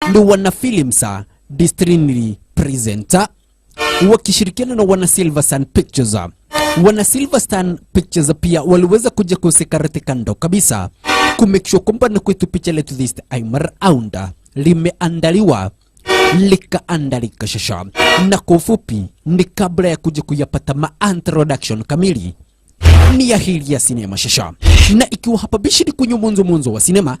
Ni wana Films Distrinary Presenter wakishirikiana na wana Silver Sun Pictures. Wana Silver Sun Pictures pia waliweza kuja kuhusika katika ndo kabisa kumake sure kwamba na kwetu picha letu this time round limeandaliwa likaandalika shasha, na kwa ufupi ni kabla ya kuja kuyapata ma introduction kamili ni ya hili ya sinema shasha, na ikiwa hapa bishi ni kwenye mwanzo mwanzo wa sinema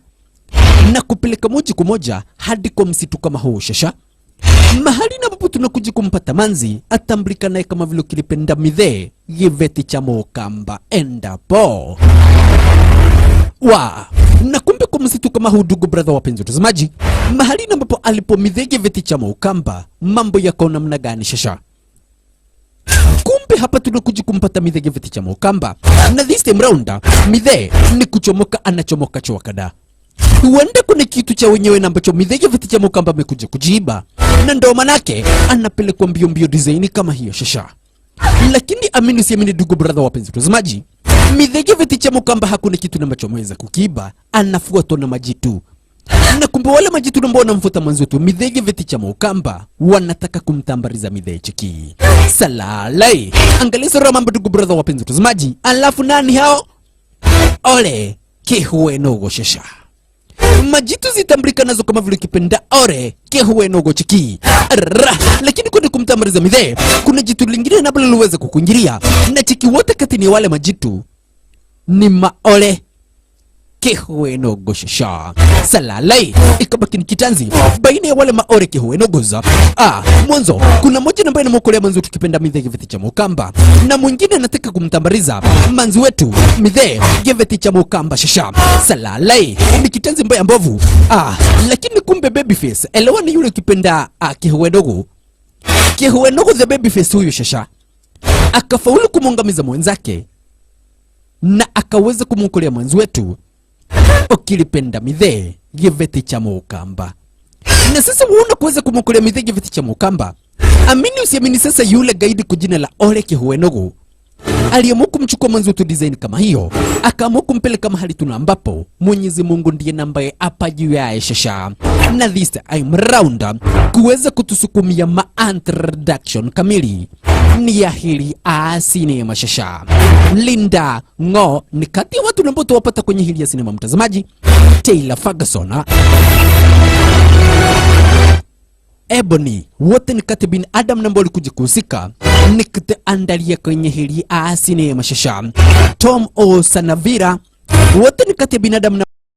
na kupeleka moja kwa moja hadi kwa msitu kama huu shasha, mahali na ambapo tunakuja kumpata manzi atambulika naye kama vile ukilipenda Midhee Giveti cha Mukamba endapo wa na kumbe kwa msitu kama huu, ndugu brother, wapenzi watazamaji, mahali na ambapo alipo Midhee Giveti cha Mukamba, mambo yako namna gani shasha? Kumbe hapa tunakuja kumpata Midhee Giveti cha Mukamba, na this time round Midhee ni kuchomoka, anachomoka chwakada. Huenda kuna kitu cha wenyewe na ambacho Midhee Giveti cha Mukamba amekuja kujiiba, na ndo manake anapelekwa mbio mbio design kama hiyo shasha. Lakini amini usiamini, ndugu brother, wapenzi watazamaji, Midhee Giveti cha Mukamba hakuna kitu ambacho ameweza kukiiba, anafuatwa na majitu na kumbe wale majitu ambao wanamfuata mwanzo wetu Midhee Giveti cha Mukamba wanataka kumtambariza Midhee chiki salalai. Angalia sura mambo, ndugu brother, wapenzi watazamaji, alafu nani hao? Ole Kihuenogo shasha. Majitu zitambulika nazo kama vile kipenda ore Kihuenogo chiki ra, lakini kwenda kumtambariza Midhee kuna jitu lingine nabla liweza kukuingilia na chiki, wote kati ni wale majitu ni maole Kihuenogo shasha. Salalai, ikabaki ni kitanzi baina ya wale maore Kihuenogoza. Mwanzo kuna mmoja ambaye anamwokolea manzi wetu kipenda Midhee Giveti cha Mukamba, na mwingine anataka kumtambariza manzi wetu Midhee Giveti cha Mukamba shasha. Salalai, ni kitanzi mbaya mbovu. Lakini kumbe babyface elewa ni yule kipenda Kihuenogo. Kihuenogo the babyface huyu shasha akafaulu kumwangamiza mwenzake na akaweza kumwokolea mwenzi wetu ukilipenda Midhee Giveti cha Mukamba. Na sasa uona kuweza kumwokolea Midhee Giveti cha Mukamba, amini usiamini, sasa yule gaidi kwa jina la Ole Kihuenogo aliamua kumchukua mwenzi wetu design kama hiyo, akaamua kumpeleka mahali tuna ambapo Mwenyezi Mungu ndiye nambaye hapa juu ya shasha, na this time round kuweza kutusukumia ma introduction kamili ni ya hili a sinema shasha. Linda Ngo ni kati ya watu ambao tuwapata kwenye hili ya sinema, mtazamaji. Taylor Ferguson, Ebony, wote ni kati bin Adam na ambao walikuja kuhusika nikiteandalia kwenye hili a sinema shasha. Tom O Sanavira, wote ni kati ya binadamu na